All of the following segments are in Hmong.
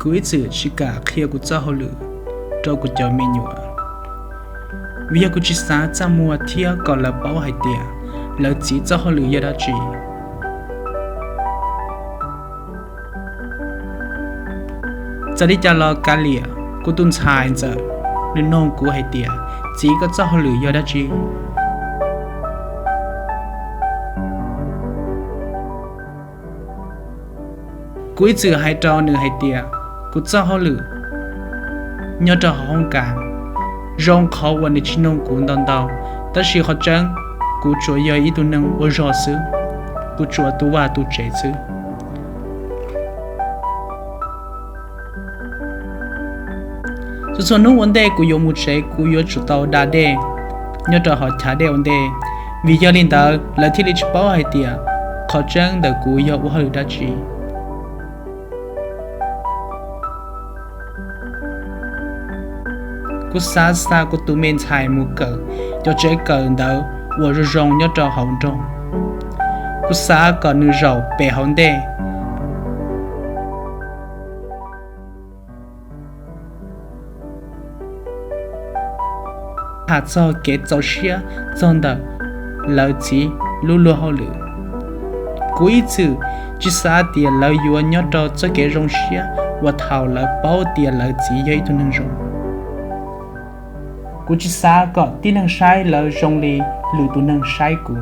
Kuv ib txwm tsis kam qhia kuv txoj hauj lwm rau kuv cov me nyuam, vim yog kuv tsis xav txaj muag thiab kom lawv paub hais tias lawv txiv txoj hauj lwm yog dab tsi. Txawm li cas los kav liam, kuv tus ntxhais ntxawm, nws nug kuv hais tias, Txiv, koj txoj hauj lwm yog dab tsi? Kuv ib txwm hais rau nws hais tias, Kuv txoj hauj lwm nyob rau hauv hoob kas. Zoo qhov uas nws tsis nug kuv ntau ntau, tab sis qhov tseeb, kuv tsuas yog ib tug neeg ua zog xwb, kuv tsuas tu vaj tu tsev xwb. Txhua txhua hnub ua ntej kuv yuav mus tsev, kuv yuav tsum tau da dej nyob rau hauv chav dej ua ntej, vim yog li ntawd lawv thiaj li tsis paub hais tias qhov tseeb ntawm kuv yog ua hauj lwm dab tsi. Kuv xav xa kuv tus me ntxhais mus kawm cov tsev kawm ntawv uas zoo zoo nyob rau hauv nroog. Kuv xav kom nws zaum pem hauv ntej, tham txog kev txaus siab txog ntawm lawv txiv lub luag hauj lwm. Kuv ib txwm tsis xav tias lawv yuav nyob rau txoj kev zoo siab uas thaum lawv paub tias lawv txiv yog ib tug neeg zoo. Kuv tsis xav kom tib neeg saib lawv zoo li lwm tus neeg saib kuv.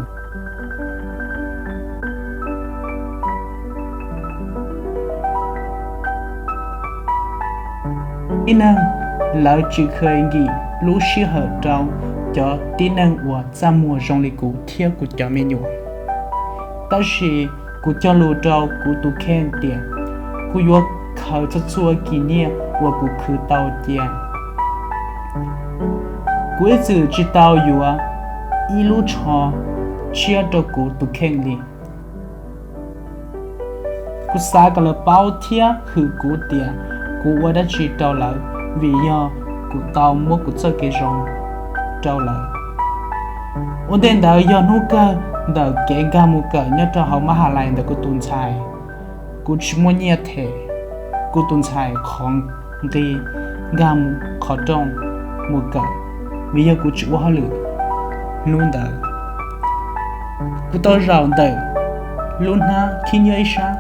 Tib neeg, lawv tsis kheev nkim lub sij hawm rau cov tib neeg uas txaj muag zoo li kuv thiab kuv cov me nyuam. Tab sis kuv cog lus rau kuv tus kheej tias kuv yuav khaws txhua txhua kis nyiaj uas kuv khwv tau cia. Kuv ib txwm tsis tau yuav ib lub tsho tshiab rau kuv tus kheej li. Kuv xav kom lawv paub thiab hwm kuv tias kuv ua dab tsi rau lawv, vim yog kuv tau muab kuv txoj kev zoo rau lawv. Ua ntej ntawd yog hnub kawg ntawm kev nkag mus kawm nyob rau hauv mab has lais ntawm kuv tus ntxhais. Kuv tsis muaj nyiaj them kuv tus ntxhais qhov nqi nkag qhov rooj mus kawm, vim yog kuv tsis ua hauj lwm hnub ntawd. Kuv tau zaum ntawm lub hnab khib nyiab ib sab,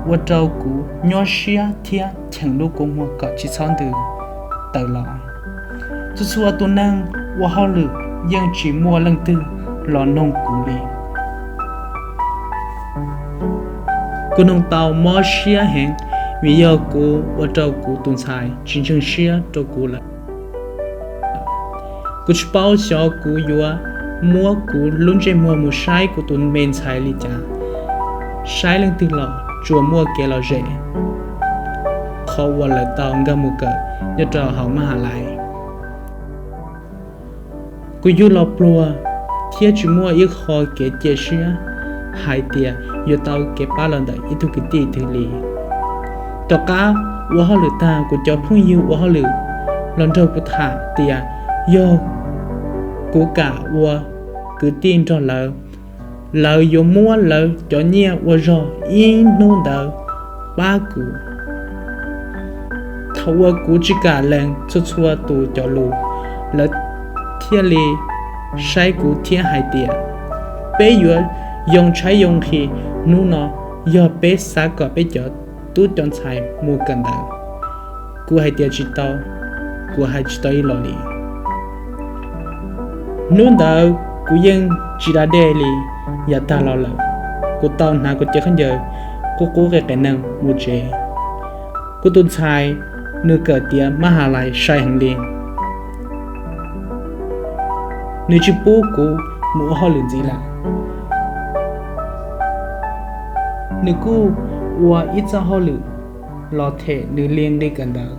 ua rau kuv nyuaj siab thiab cheem lub kua muag kom tsis txhob ntws tawm los. Txhua txhua tus neeg ua hauj lwm yeej tsis muaj leej twg los noog kuv li. Kuv nug tau mob siab heev, vim yog kuv ua rau kuv tus ntxhais tsis ntseeg siab rau kuv lawm. Kuv tsis paub xyov kuv yuav muab kuv lub ntsej muag mus saib kuv tus me ntxhais li cas, saib leej twg los tsuas muaj kev lom zem qhov uas lawv tau nkag mus kawm nyob rau hauv mab has lais. Kuv yug los pluag thiab tsis muaj ib qho kev cia siab hais tias yuav tau kev pab los ntawm ib tug kwv tij twg li. Tom qab ua hauj lwm tag, kuv cov phooj ywg ua hauj lwm los nrog kuv tham tias yog kuv kam ua kwv tij nrog lawv, lawv yuav muab lawv cov nyiaj ua zog ib hnub ntawd pab kuv. Thaum uas kuv tsis kam lees txhua txhua tus cov lus, lawv thiaj li saib kuv thiab hais tias, Peb yuav yoo tshaib yoo nqhis hnub no, yog peb xav kom peb cov tub cov ntxhais mus kawm ntawv. Kuv hais tias, Tsis tau, kuv hais tsis tau ib los li. Hnub ntawd kuv yeej tsis da dej li. Yav tag los lawm, kuv tau hnav kuv cev khaub ncaws qub qub qe qe neeg mus tsev. Kuv tus ntxhais, nws kawm tiav mab has lais sai heev li. Nws tsis pub kuv mus ua hauj lwm ntxiv lawm. Nws kuj ua ib txoj hauj lwm los them nws li nqi kawm ntawv.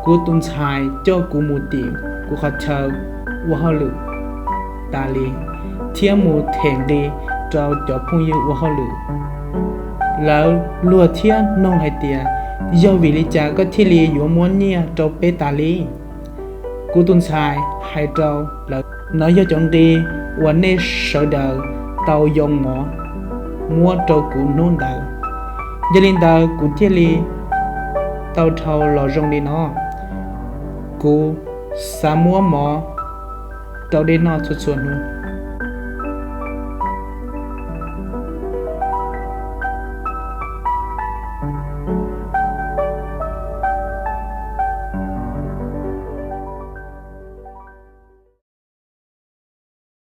Kuv tus ntxhais coj kuv mus tim kuv qhov chaw ua hauj lwm tas li, thiab mus them nqi rau cov phooj ywg ua hauj lwm. Lawv luag thiab noog hais tias, Yog vim li cas koj thiaj li yuav muab nyiaj rau peb tas li? Kuv tus ntxhais hais rau lawv, Nov yog cov nqi uas nej sawv daws tau yoo mov muab rau kuv hnub ntawd. Yog li ntawd kuv thiaj li tau dhau los zoo li no. Kuv xav muab mov rau dej noj txhua txhua hnub.